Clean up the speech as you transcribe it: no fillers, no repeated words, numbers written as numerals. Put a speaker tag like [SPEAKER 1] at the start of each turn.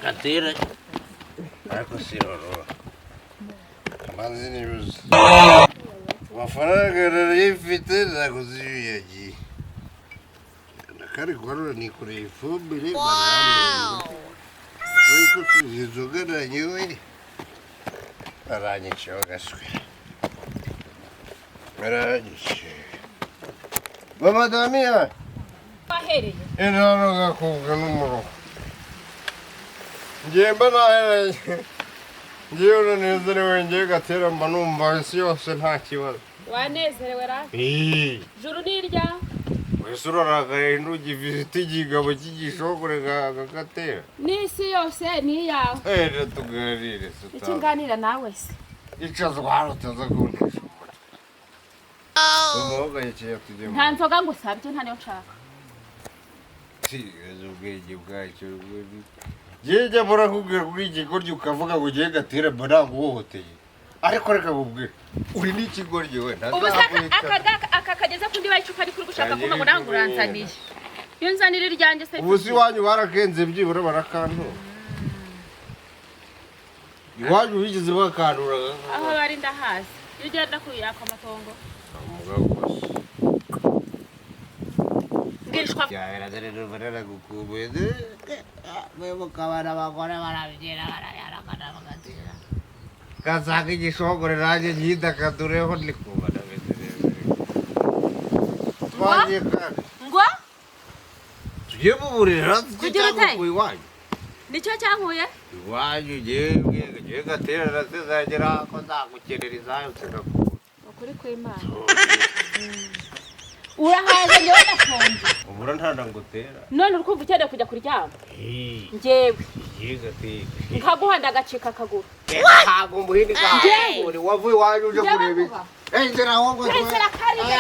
[SPEAKER 1] Gatera ariko si roro amazi n'ibibazo amafaranga narayifite ntabwo uzi iyo yagiye nakari guharura nikoreye ifumbire barayamena ariko tuzi inzoga nanyoye baranyica bagaswe baranyica mama Damiya.
[SPEAKER 2] Wahereye.
[SPEAKER 1] Intara gakubwa n'umuruho ngiye mba nahereye ngiye uranezerewe ngiye gatera mba numva isi yose nta kibazo.
[SPEAKER 2] Wanezerewe ra juru ni irya.
[SPEAKER 1] Wese urarakaye ntugifite igigabo cy'igishogore gatera.
[SPEAKER 2] N'isi yose ni iyawe.
[SPEAKER 1] Rero tuganire.
[SPEAKER 2] Iki nganira nawe se?
[SPEAKER 1] Icazwa hano utaza kuntesha umutwe umuhogo yicaye tujye mu
[SPEAKER 2] Nta nzoga ngusabye, nta niyo nshaka.
[SPEAKER 1] Sigaje ubwenge bwacyo. Njye murakubwira kuri ikigoryi ukavuga ngo ugiye gatera mba naguhohoteye ariko reka nkubwire uri n'ikigoryi we.
[SPEAKER 2] Ubu se aka kageze ku ndiba y'icupa ariko uri gushaka kumpa ngo nawe uranzaniye iyo nzanira iryanjye se?
[SPEAKER 1] Ubu si iwanyu barakenze byibura barakantura iwanyu bigeze bakantura?
[SPEAKER 2] Aho bari ndahazi iyo ugenda kuyaka amatongo.
[SPEAKER 1] Umugabo gusa.
[SPEAKER 2] Mbwirishwa.
[SPEAKER 1] Naragukumbuye mukabana abagore barabyina barayaragana bagatira kasanga igishongore nanjye nyidagadureho ndi kumva nameze neza twagiye kandi.
[SPEAKER 2] Ngo?
[SPEAKER 1] Tugiye mu buriri.
[SPEAKER 2] Kugira ute?
[SPEAKER 1] Cyangwa iwanyu.
[SPEAKER 2] Nicyo cyankuye.
[SPEAKER 1] Iwanyu ngewe ngewe gatera nasezagera ko nzagukenera izayo nsigakura.
[SPEAKER 2] Ukuri kw'Imana urahaze njyewe ndashonje.
[SPEAKER 1] Ubura ntandangutera.
[SPEAKER 2] None uri kumva ukeneye kujya kuryama njyewe?
[SPEAKER 1] Ngewe gatera.
[SPEAKER 2] Nkaguhanda agacika akaguru.
[SPEAKER 1] Ntabwo umuhini kawe wavuye iwanyu uje kureba iki?
[SPEAKER 2] Njyewe.
[SPEAKER 1] Eh, nzira ahubwo.
[SPEAKER 2] Nzira kariya.